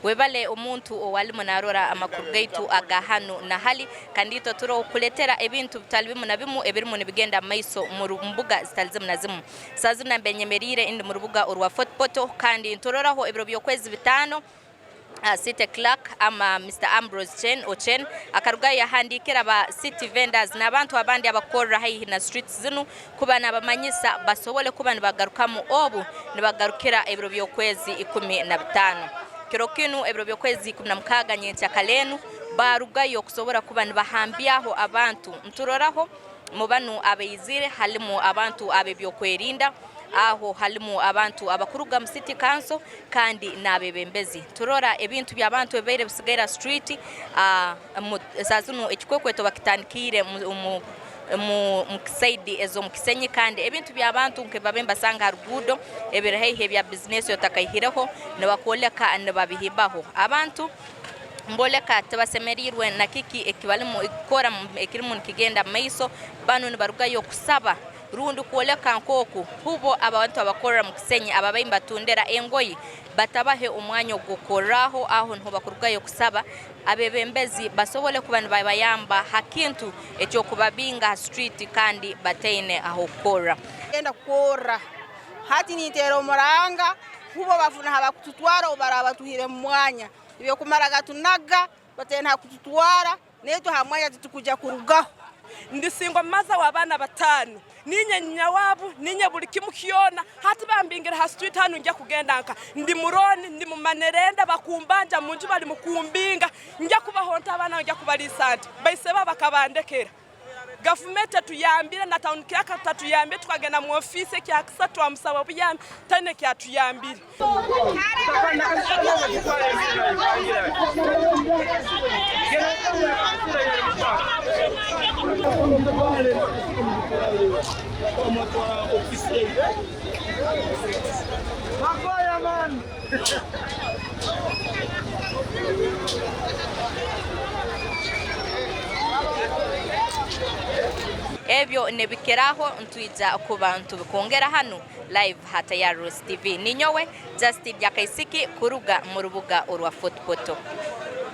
Webale omuntu owalimu narora amakuru gaitu aga hanu na hali kandi itwe turoho kukuletera ebintu bitali bimu na bimu ebirimu nibigenda mumaiso mu mbuga zitali zimu na zimu. Saaha zinu nambere nyemeriire ndi mu rubuga orwa Fort Portal kandi nturoraho ebiro by'okwezi bitaano City Clerk ama Mister Ambrose Chen Ochen akarugayo yahandiikira ba City Vendors n'abantu abandi abakukorra haihi na streets zinu kuba nabamanyisa basobole kuba nibagarukamu obu nibagarukira ebiro by'okwezi 15. Kiro kinu ebiro by'okwezi 16 nyenkyakara enu baarugayo kusobora kuba nibahambyaho abantu. Nturoraho mu banu abaizire halimu abantu ab'ebyokwerinda, aho halimu abantu abakuruga mu City Council kandi n'abebembezi. Turora ebintu by'abantu ebibaire bisigaire ha street, saaha zinu ekikwekweto bakitandikiire mu mu saidi ez'omu Kisenyi kandi ebintu by'abantu nk'ebi nibasanga ha ruguudo ebiri haihi ebya bizinesi otakaihireho nibakwoleka nibabihimbaho. Abantu mboleka tibasemeriirwe na kiki eki balimu kukora ekirimu nikigenda mu maiso, banu nibarugayo kusaba rundi kwoleka nk'oku hubo abantu abakorra mu Kisenyi ababaire nibatundira engoyi batabahe omwanya ogw'okukorraho, aho nuho bakurugayo kusaba abebembezi basobole kuba nibabayamba ha kintu eky'okubabinga ha street kandi bataine ah'okukorra. Ngenda kukorra hati ninteera omuranga hubo bafune habakututwara obu baraaba batuhaire omu mwanya. Ebyokumara gatunaga bataine hakututwara naitwe ha mwanya titukwija kurugaho. Ndi single mother w'abaana batano, ninye nyina waabo, ninye buri kimu kyona, hati bambingire ha street hanu ngya kugenda nka? Ndi mu loan, ndi mu manerenda, bakumbanja munju bari mukumbinga, ngya kubaho nta abaana ngya kubariisa nta? Baisebo bakabandekera. Gavumenti etuyambire na town clerk tatuyambire tukagenda mu ofiisi ekyakisa twamusaba obuyambi taine ekyatuyambire. Ebyo nibikiraho ntwija kuba ntubikongera hanu live ha Tayari Rose TV. Ninyowe Justine Nyakaisiki kuruga mu rubuga orwa Fort Portal.